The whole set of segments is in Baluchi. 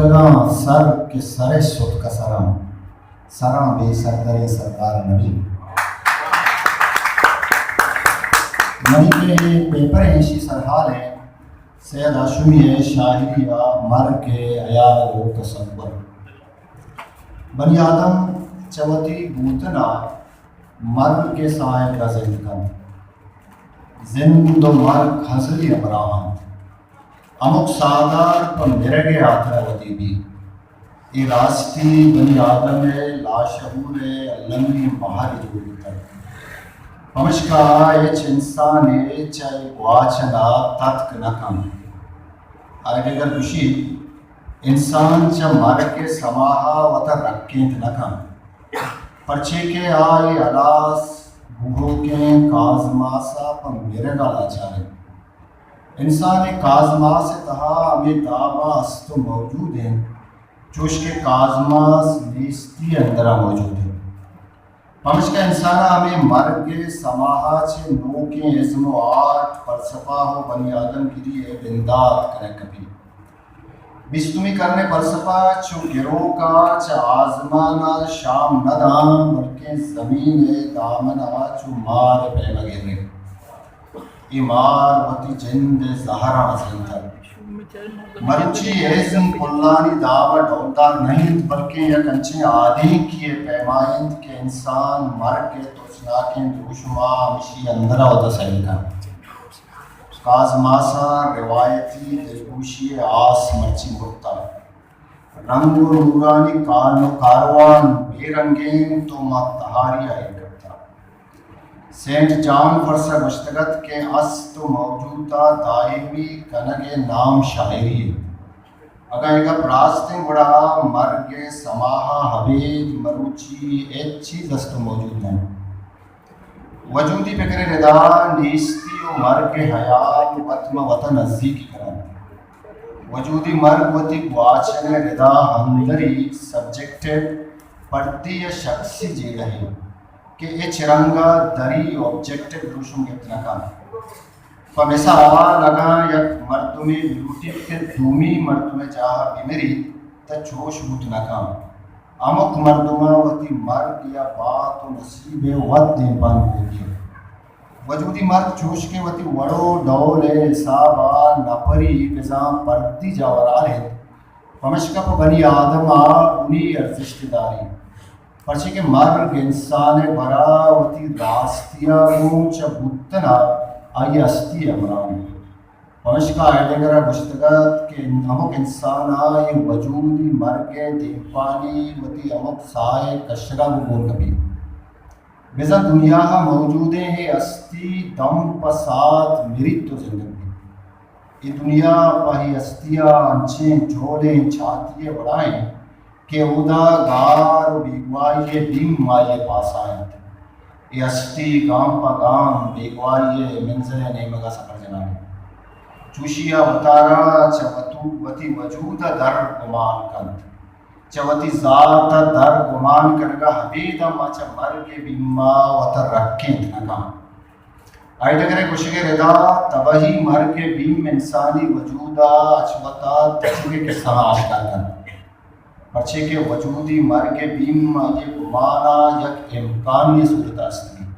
اگاں سر کہ سر ءِ ستک ءَ سراں، سراں بے سردریں سردار نبی۔ منی کہ پیپر ءِ ایشی سرحال ءَ سید ہاشمی ءِ شاعری ءَ مرگ ءِ ہیال ءُ تصور۔ بنی آدم چہ وتی بوتن ءَ مرگ ءِ ساہگ ءَ زند کنت۔ زند ءُ مرگ ہزری ہمراہ انت۔ ہمک ساہدار پہ مرگ ءِ ہاترا ودی بیت۔ اے راستی بنی آدم ءِ لاشعور ءِ المی مہرے جوڑ بوتگ۔ پمشکا ہچ انسانے چہ اے گواچن ءَ تتک نہ کنت۔ ہائیڈگر گوشیت، انسان چہ مرگ ءِ سما ءَ وت ءَ رکینت نہ کنت، پرچے کہ آ اے ہلاس بوہوکیں کازماس ءَ پہ مرگ ءَ لاچار انت۔ انسان اے کازماس ءِ تہا ہمے داب ءَ است ءُ موجود انت، چوش کہ کازماس نیستی ءِ اندر ءَ موجود انت۔ پمشکا انسان ءَ ہمے مرگ ءِ سما ءَ چہ نوکیں ازم ءُ آرٹ، فلسفہ ءُ بنی آدم گری ءِ بندات کنگ کپیت۔ بیستمی کرن ءِ فلسفہ چو گروک ءَ چہ آزمان ءَ شام نہ داں، بلکیں زمین ءِ دامن ءَ چو مار ءِ پیم ءَ گرگ۔ اے مار وتی جند ءِ زہراں ہزینتگ۔ مروچی ازم پلانی داب ءَ ڈولدار نہ انت، بلکیں یک انچیں آدینکے ءِ پیما انت کہ انسان مرگ ءِ ترسناکیں دروشم ءَ ہمشی اندر ءَ وت ءَ سیل کنت۔ کازماس ءَ روایتی دلگوشی ءِ آس مرچی مرتگ۔ رنگ ءُ نورانی کان ءُ کاروان بے رنگ انت ءُ ما تہاری ءَ ایر کپتگ۔ سینٹ جان فرس ءَ گوشتگ ات کہ است ءُ موجود ءَ دائمی کنگ ءِ نام شاعری انت۔ اگاں اے گپ راست انت، گڑا مرگ ءِ سما ءَ ابید مروچی ہچ چیز است ءُ موجود نہ انت۔ وجودی پکر ءِ ردا نیستی ءُ مرگ ءِ ہیال وت ماں وت ءَ نزیکی کن انت۔ وجودی مرگ وتی گواچن ءِ ردا اندری، سبجیکٹیو، پردی یا شخصی جیڑہے کہ ہچ رنگ ءَ دری، آبجیکٹیو، دروشم گپت نہ کنت۔ پہ مثال، اگاں یک مردمے بلوٹیت کہ دومی مردم ءِ جاہ ءَ بمریت، تہ چوش بوت نہ کنت۔ ہمک مردماں وتی مرگ یا بات ءُ نصیب ءِ وت دیمپان بوگی انت۔ وجودی مرگ چوش کہ وتی وڑ ءُ ڈول ءِ حساب ءَ نپری بزاں پردی جاورال انت، پمشکا پہ بنی آدم ءَ بنی ارزشت داری، پرچے کہ مرگ انسان ءِ برا وتی راستی ءَ گوں چہ بوتن ءَ آئی ءِ ہستی ءِ ہمراہ انت۔ پمشکا ہائیڈگر ءَ گوشتگ ات کہ ہمک انسان ءَ اے وجودی مرگ ءِ دیمپانی وتی ہمک ساہ ءِ کشگ ءَ گوں گون کپیت۔ بزاں دنیا ءَ موجودیں اے ہستی دم پہ ساعت مریت ءُ زندگ بیت۔ اے دنیا پہ اے ہستی ءَ انچیں جہلیں چاتی ءِ وڑا انت کہ اودا گار ءُ بیگواہی ءِ بیم آئی ءِ پاسا انت۔ اے ہستی گام پہ گام بیگواہی ءِ منزل ءِ نیمگ ءَ سفر جنان انت۔ چوشی ءَ وتارا چہ وتو-، وتی وجود ءَ در گمان کنت۔ چہ وتی ذات ءَ در گمان کنگ ءَ ابید ہم آ چہ مرگ ءِ بیم ءَ وت ءَ رکینت نہ کنت۔ ہائیڈگر ءِ گوشگ ءِ ردا تباہی مرگ ءِ بیم انسانی وجود ءَ اچ وت ءَ تچگ ءِ کسہاں آشکار کنت، پرچے کہ وجودی مرگ ءِ بیم آئی ءِ گمان ءَ یک امکانی ءِ صورت ءَ است بیت۔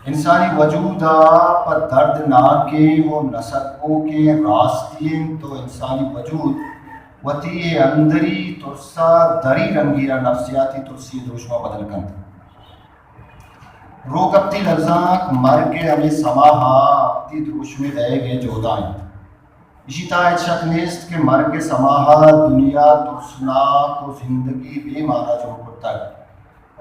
انسانی وجود ءَ پہ دردناکیں ءُ نہ سگوکیں راستی انت ءُ انسانی وجود وتی اے اندری ترس ءَ دری رنگے ءَ نفسیاتی ترسی ءِ دروشم ءَ بدل کنت۔ روکپتی لبزانک مرگ ءِ ہمے سما ءَ وتی دروشمے دئیگ ءِ جہد ءَ انت۔ ایشی تہا ہچ شک نیست کہ مرگ ءِ سما ءَ دنیا ترسناک ءُ زندگی بے مانا جوڑ کرتگ۔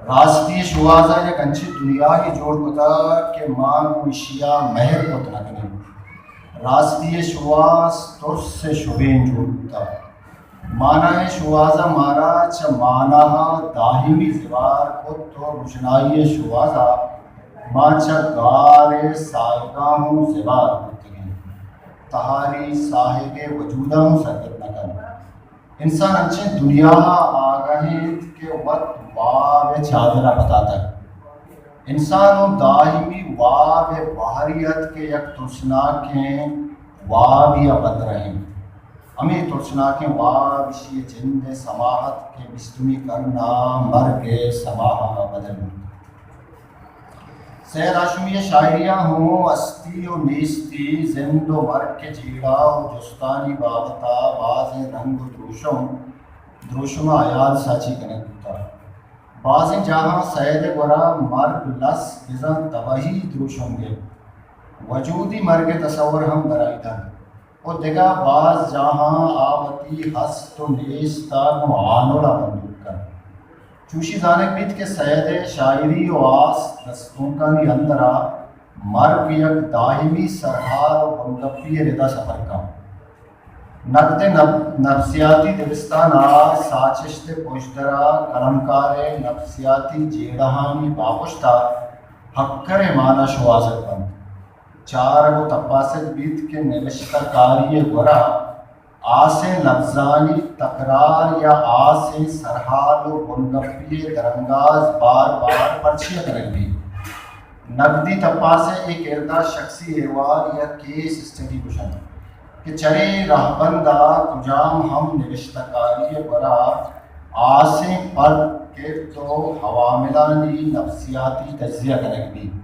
راستی ءِ شوہاز ءَ یک انچیں دنیاہے جوڑ کتگ کہ ما گوں ایشی ءَ مہر کت نہ کنیں۔ راستی ءِ شوہاز ترس ءِ شبین جوڑ بوتگ۔ مانا ءِ شوہاز ءَ مارا چہ مانا ءَ دائمی زبہر کت ءُ روشنائی ءِ شوہاز ءَ ما چہ گار ءِ ساہگاں ہوں زبہر کرتگیں۔ تہاری ساہگ ءِ وجود ءَ ہوں سرگت نہ کنت۔ انسان انچیں دنیا ءَ آگہ انت کہ وت واب ءِ چادر ءَ پتاتگ۔ انسان اوں دائمی واب ءِ بہری ات کہ یک ترسناکیں وابے ءَ بدرہ انت۔ ہمے ترسناکیں واب ایشی ءِ جند ءِ سماہت کہ بیستمی کرن ءَ مرگ ءِ سماہ ءَ بدل بوت۔ سید ہاشمی ءِ شاعری ءَ ہوں ہستی و نیستی، زند و مرگ ءِ جیڑہ و جستانی بابت ءَ بازیں رنگ و دروشم، دروشم ءَ ہیال ساچی کنگ بوتگ۔ بازیں جاہاں سید ءِ گورا مرگ لس بزاں تباہی دروشم گپت۔ وجودی مرگ ءِ تصور ہم درائیدنت و دگہ باز جاہاں آ وتی ہست و نیست ءَ گوں ہانل ءَ بندوک کنت۔ چوشی زانگ بیت کہ سید ءِ شاعری و آس دستونکانی اندر ءَ مرگ یک دائمی سرحال و بنگپی ءِ ردا سفر کنت۔ نقد ءِ نف-، نفسیاتی دبستان ءَ ساچشت ءِ پژدر ءَ قلمکار ءِ نفسیاتی جیڑہانی باپشت ءَ ہکر ءِ مانا شوہازگ بنت۔ چارگ و تپاسگ بیت کہ نبشتہ کاری ءِ گورا آسیں لبزانی تکرار یا آسیں سرحال و بنگپی ءِ درانگاز بار بار پرچیا کنگ بیت۔ نقدی تپاس ءِ اے کرد ءَ شخصی احوال یا کیس اسٹڈی گوش انت کہ چرے رہبند ءَ کجام ہم نبشتہ کاری ءِ گورا آسیں پرد، کرد و عواملانی نفسیاتی تجزیہ کنگ بیت۔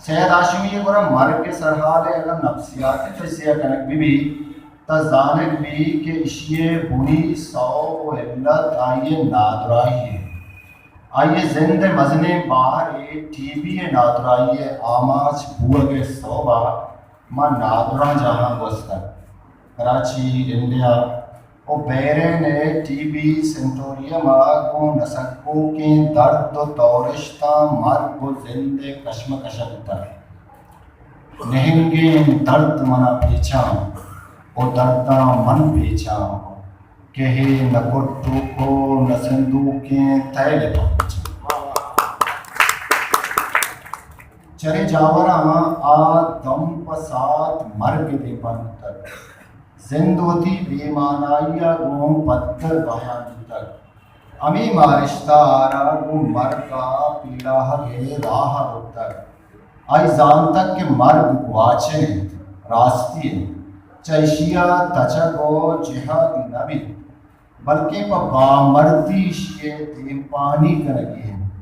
سید ہاشمی ءِ گورا مرگ ءِ سرحال ءِ اگاں نفسیاتی تجزیہ کنگ بہ بیت، تہ زانگ بیت کہ ایشی ءِ بنی سوب و علت آئی ءِ نادراہی انت۔ آئی ءِ زند ءِ مزنیں بہرے ٹی بی ءِ نادراہی ءِ آماچ بوہگ ءِ سوب ءَ ماں نادراہ جاہاں گوستگ۔ کراچی، انڈیا و بحرین ءِ ٹی بی سینٹوریم ءَ گوں نسکوکیں درد و تورشتاں مرگ و زند ءِ کشمکش ءَ بوتگ۔ نہنگیں درد منا پیچاں و درداں من پیچاں، کہ ہے نہ کٹوک و نہ زندوکیں تیل پاچ۔ چرے جاوراں آ دم پہ ساعت مرگ ءِ دیمپان بوتگ۔ زند وتی بے مانائی ءَ گوں پدر بیان بوتگ۔ ہمے مارشت ءَ آرا گوں مرگ ءَ پیڑاہگ ءِ راہ ءَ برتگ۔ آئی زانتگ کہ مرگ گواچن انت، راستی انت، چہ ایشی ءَ تچگ و جہگ نہ بیت، بلکیں پہ بامردی ایشی ءِ دیمپانی کنگی انت۔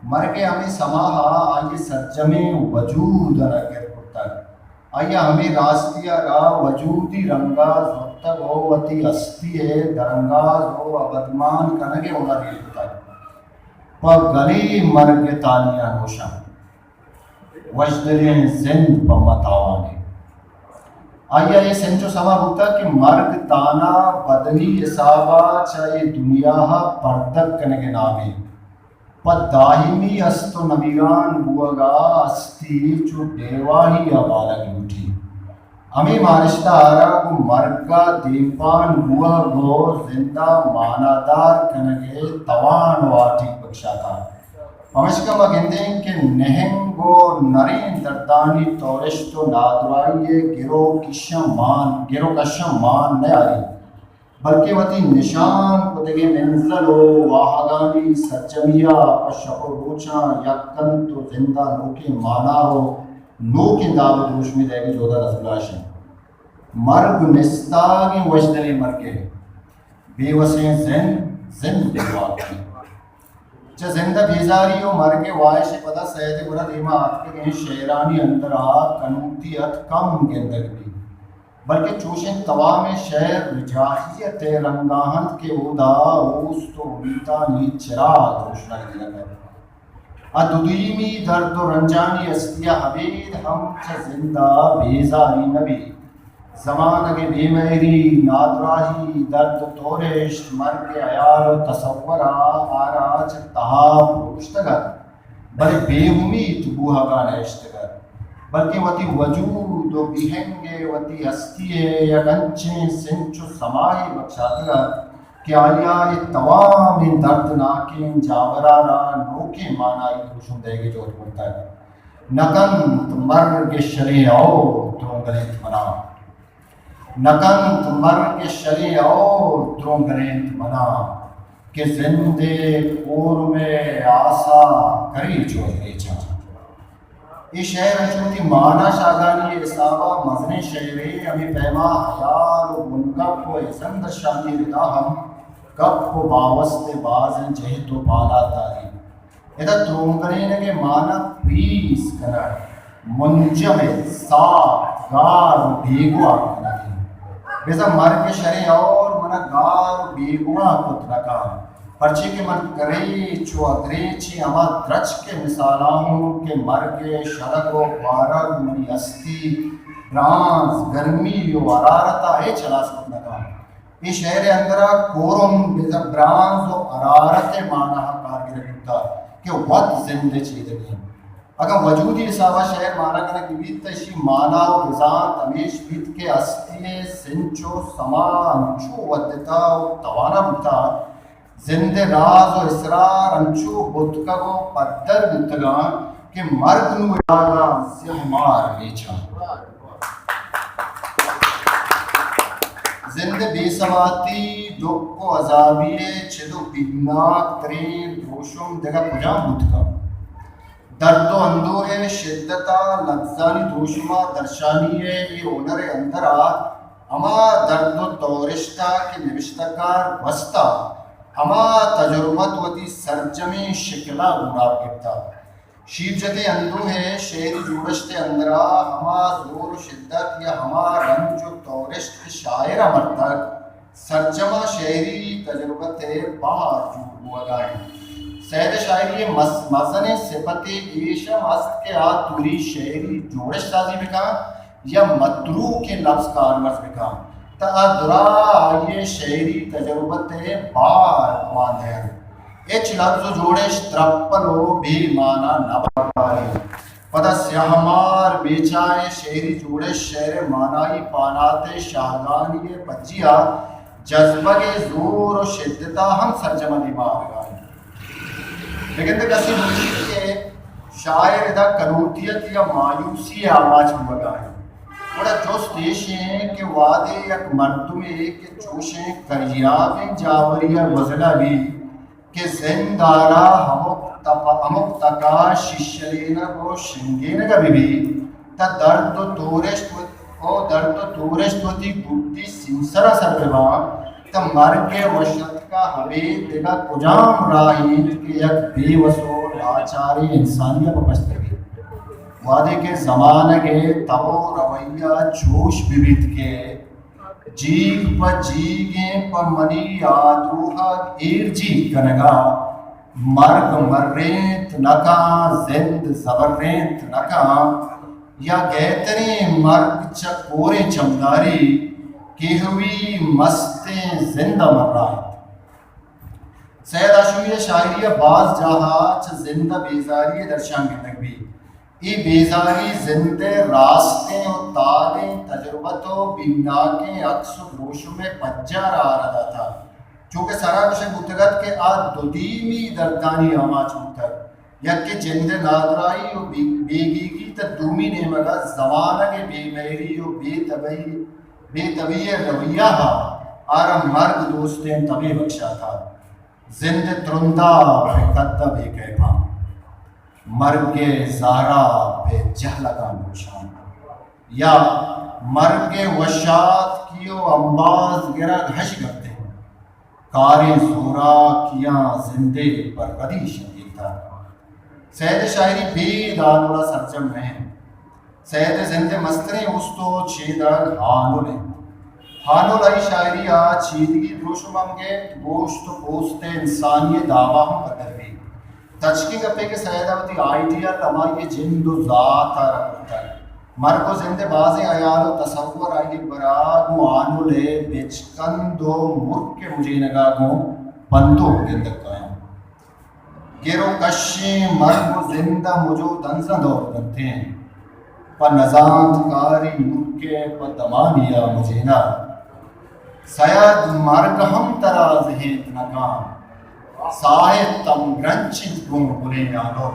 مرگ ءِ ہمے سماہ ءَ آئی ءِ سرجمیں وجود ءَ را گر کرتگ۔ آئی ءَ ہمے راستی ءَ را وجودی رنگ ءَ زرتگ و وتی ہستی ءِ درانگاز و ابدمان کنگ ءِ ہنر ءَ کتگ۔ پہ گلے مرگ ءِ تالی ءَ نوشاں، وشدلیں زند پہ ما تاوان انت۔ آئی ءَ اے سنچ و سما بوتگ کہ مرگ تانا بدنی حساب ءَ چہ اے دنیا ءَ پردگ کنگ ءِ نام انت۔ پہ دائمی ہست و نمیران بوہگ ءَ ہستی چو ڈیواہی ءَ بالگ لوٹیت۔ ہمے مارشت ءَ آرا گوں مرگ ءَ دیمپان بوہگ و زند ءَ مانادار کنگ ءِ توان و ہاٹیگ بکشاتاں۔ پمشکا ما گندیں کہ نہنگ و نریں دردانی تورشت و نادراہی ءِ گر و کشاں مان، گر و کشاں مان نیاریت، بلکیں وتی نشان کتگیں منزل و واہگانی سرجمی ءَ پہ شپ و روچاں یک کنت و زند ءَ نوکیں مانا و نوکیں داب و دروشمے دئیگ ءِ جہد ءَ نزوراش انت۔ مرگ مستاگیں وشدلیں مرگے، بے وسیں زند، زند بے واکیں۔ چہ زند ءِ بیزاری و مرگ ءِ واہش ءِ پدا سید ءِ گورا دیما آتکگیں شعرانی اندر ءَ کنوتی ات کم گندگ بیت، بلکیں چوشیں توامیں شعر رجاہیت ءِ رنگ ءَ انت کہ اودا اوست و امیتانی چراگ روشنائی دینگ ءَ انت۔ آ دودیمی درد و رنجانی ہستی ءَ ابید ہم چہ زند ءَ بیزاری نہ بیت۔ زمانگ ءِ بے مہری، نادراہی، درد و تورشت، مرگ ءِ ہیال و تصور ءَ آرا چہ تہا پروشتگ ات، بلے بے امیت بوہگ ءَ نہ اشتگ ات، بلکیں وتی وجود و بیہنگ ءِ، وتی ہستی ءِ یک انچیں سنچ و سماہے بکشاتگ ات کہ آئی ءَ اے توامیں دردناکیں جاور ءَ را نوکیں مانائی دروشم دئیگ ءِ جہد کرتگ۔ نہ کنت مرگ ءِ شلیں ہئور ترونگلینت منا۔ نہ کنت مرگ ءِ شلیں ہئور ترونگلینت منا، کہ زند ءِ کورم ءِ آس ءَ کریچ و دریچاں۔ اے شعر انچو وتی مانا شاہگانی ءِ حساب ءَ مزنیں شعرے، ہمے پیما ہیال و بنگپ و ازم درشانی ءِ ردا ہم گپ و باوست ءِ بازیں جہت و بالاد داری۔ ادا ترونگڑینگ ءِ مانا پریز کنگ، منجم ءِ ساخت، گار و بیگواہ کنگ انت۔ بزاں مرگ ءِ شریں ہئور منا گار و بیگواہ کت نہ کنت، پرچے کہ من کریچ و ادریچیں ہما درچک ءِ مثالاں اوں کہ مرگ ءِ شرگ و گوارگ منی ہستی، برانز، گرمی و حرارت ءَ ہچ ہلاس کت نہ کنت۔ اے شعر ءِ اندر ءَ کورم بزاں برانز و حرارت ءِ مانا ءَ کار گرگ بوتگ کہ وت زند ءِ چیدگی انت۔ اگاں وجودی حساب ءَ شعر مانا کنگ بہ بیت، تہ ایشی مانا و بزانت ہمیش بیت کہ ہستی ءِ سنچ و سما انچو ودتہ و توانا بوتہ، زند ءِ راز و اسرار انچو بتکگ و پدر بوتگاں کہ مرگ نوں اے راز ءَ سیاہ مار میچاں۔ زند ءِ بے سماتی، ڈکھ و عذابی ءِ چد و بیمناک تریں دروشم دگہ کجام بوت کنت؟ درد و اندوہ ءِ شدت ءَ لبزانی دروشم ءَ درشانی ءِ اے ہنر ءِ اندر ءَ ہما درد و تورشت ءَ کہ نبشتہ کار گوستہ، ہما تجربت وتی سرجمیں شکل ءَ گوناپ گپتہ۔ شیرجتیں اندوہ ءِ شعری جوڑشت ءِ اندر ءَ ہما زور و شدت یا ہما رنج و تورشت کہ شاعر ءَ مرتگ، سرجم ءَ شعری تجربت ءِ بہر جوڑ بوہگا انت۔ سید ءِ شاعری ءِ مز-، مزنیں سپتے ایش ہم است کہ آ توری شعری جوڑشت سازی بکن یا متروکیں لبز کارمرز بکن، تہ آ درا آئی ءِ شعری تجربت ءِ بہر مان دئینت۔ ہچ لبز و جوڑشت ترپل و بے مانا نہ بارینت۔ پدا سیاہ مار میچا ءِ شعری جوڑشت شعر ءِ مانائی پانات ءِ شاہگانی ءِ پجیا جزبگ ءِ زور و شدت ءَ ہم سرجم ءَ دیما آرگا انت۔ بگندے کسے بگوشیت کہ شاعر ادا کنوتیت یا مایوسی ءِ آماچ بوگا انت۔ گڑا جست ایش انت کہ وہدے یک مردمے کہ چوشیں کریابیں جاورے ءَ گوزگا بیت، کہ زند آرا ہمک تپ-، ہمک تکا شیشلینگ و شنگینگ بہ بیت، تہ درد و تورشت و، و درد و تورشت وتی گڈی سیمسرا سر بہ باں، تہ مرگ ءِ وش اتکا ہمے دگہ کجام راہ انت کہ یک بے وس و لاچاریں انسانی ءَ پہ پشت بیت۔ وہدے کہ زمانگ ءِ تب و رویہ چوش بہ بیت کہ جیگ پہ جیگیں پہ منی آدروہگ ایر جیت کنگا، مرگ مرینت نہ کن، زند زبرینت نہ کن، یا گہتریں مرگ چہ کوریں چمداری، کیہوی مستیں زند ءَ مرائینت۔ سید ہاشمی ءِ شاعری ءَ باز جاہ ءَ چہ زند ءِ بیزاری ءِ درشان گندگ بیت۔ اے بیزاری زند ءِ راستیں و تالیں تجربت و بیمناکیں عکس و دروشم ءِ پجار ءَ آرا داتگ۔ چونکہ سرا گوشگ بوتگ ات کہ آ دو دیمی دردانی آماچ بوتگ، یکے جند ءِ نادراہی و بے-، بیگیگی، تہ دومی نیمگ ءَ زمانگ ءِ بے مہری و بے تبی، بے تبی ءِ رویہ ءَ آرا مرگ دوستیں تبے بکشاتگ۔ زند ءِ ترندا پہ کد ءَ بے کیپاں، مرگ ءِ زہرا پہ جہلگاں گوشاں، یا مرگ ءِ وشاتکی و امباز گرگ ہش گپتیں، کاریں زوراکیاں زند ءِ پر ردی شنگیتگ۔ سید ءِ شاعری بید آنل ءَ سرجم نہ انت۔ سید ءِ زند ءِ مستریں اوست و چیدگ ہانل انت۔ ہانل آئی شاعری ءَ چیدگی دروشم ہم گیپت، گوشت و پوست ءِ انسانی ءِ دابا ہم پدر بیت۔ تچکیں گپے کہ سید ءَ وتی آئیڈیل ہمائی ءِ جند و ذات ءَ را کرتگ۔ مرگ و زند ءِ بازیں ہیال و تصور آئی ءِ برا گوں ہانل ءِ بچکند و مرک ءِ مجینگ ءَ گوں بندوک گندگ کاینت۔ گر و کشیں مرگ و زند ءَ مج و دنزاں دور دنتیں، پہ نزانتکاری مرک ءِ پہ دمانی ءَ مجینگ۔ سید مرگ ہم ترا زہینت نہ کنت، ساہت ہم گرنچ انت گوں گلیں آنل۔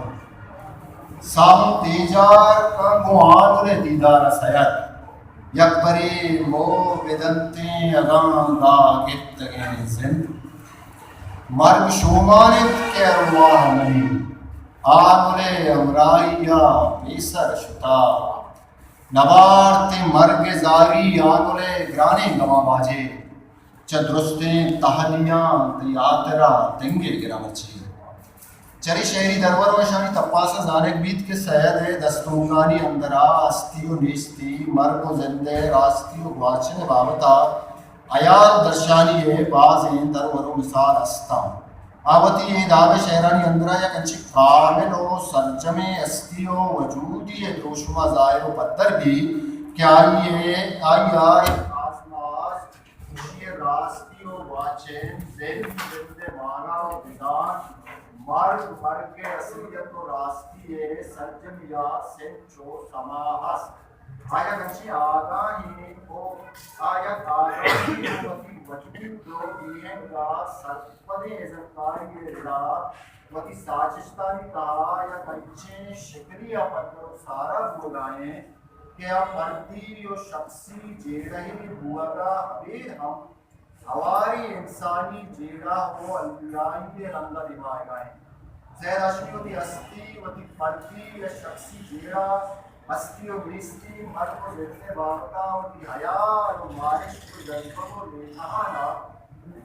ساہت ایجار کن گوں آنل ءِ دیدار ءَ سید۔ یک برے موہ بدنتیں اگاں گاہ گپتگیں زند۔ مرگ شومان انت کہ ارواہ منی، آنل ءِ ہمراہی ءَ پیسر شتا۔ نبارت ءِ مرگ ءِ زاری آنل ءِ گرانیں گماں باجے۔ چہ درستیں تہلیاں تئی ہاترا تنگے گراں مرچی۔ چرے شعری درور ءُ اشانی تپاس ءَ زانگ بیت کہ سید ءِ دستونکانی اندرا ہستی ءُ نیستی، مرگ ءُ زند ءِ راستی ءُ گواچن ءِ بابت ءَ ہیال درشانی ءِ بازیں درور ءُ مثال است اَنت۔ آ وتی اے داب ءِ شعرانی اندرا یک انچیں کامل ءُ سرجمیں ہستی ءُ وجودی ءِ دروشم ءَ ظاہر ءُ پدر بیت کہ آئی ءِ، آئی ءَ یک آزماش، ایشی ءِ راستی ءُ گواچن، زند، زند ءِ مانا ءُ بزان، مرگ، مرگ ءِ اصلیت ءُ راستی ءِ سرجمی ءَ سنچ ءُ سما ہست۔ آ یک انچیں آگاہیں ءُ آ یک آگاہیں ءُ وتی وجود ءُ بیہنگ ءَ سرپدیں ازمکاری ءِ ردا وتی ساچشتانی تہا یک انچیں شکلی ءَ پدر ءُ سارا بوگا اِنت کہ آ پردی ءُ شخصی جیڑہے بوگ ءَ ابید ہم ہواریں انسانی جیڑہ ءُ المیائی ءِ رنگ ءَ نباہگا اِنت۔ سید ہاشمی وتی ہستی، وتی پردی یا شخصی جیڑہ، ہستی ءُ نیستی، مرگ ءُ زند ءِ بابت ءَ وتی ہیال ءُ مارشت ءُ جذبگ ءُ لیکہاں ءَ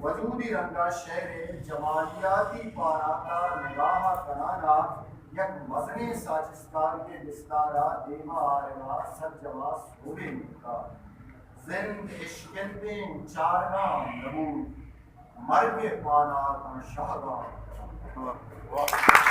وجودی رنگ ءَ شعر ءِ جمالیاتی پہنات ءَ نگاہ کنان ءَ یک مزنیں ساچشتکارے ءِ بستار ءَ دیم ءَ آرگ ءَ سرجم ءَ سوبین بوتگ۔ زند اشکندیں چارگام نہ بوت، مرگ ءِ پہناتاں شہگام۔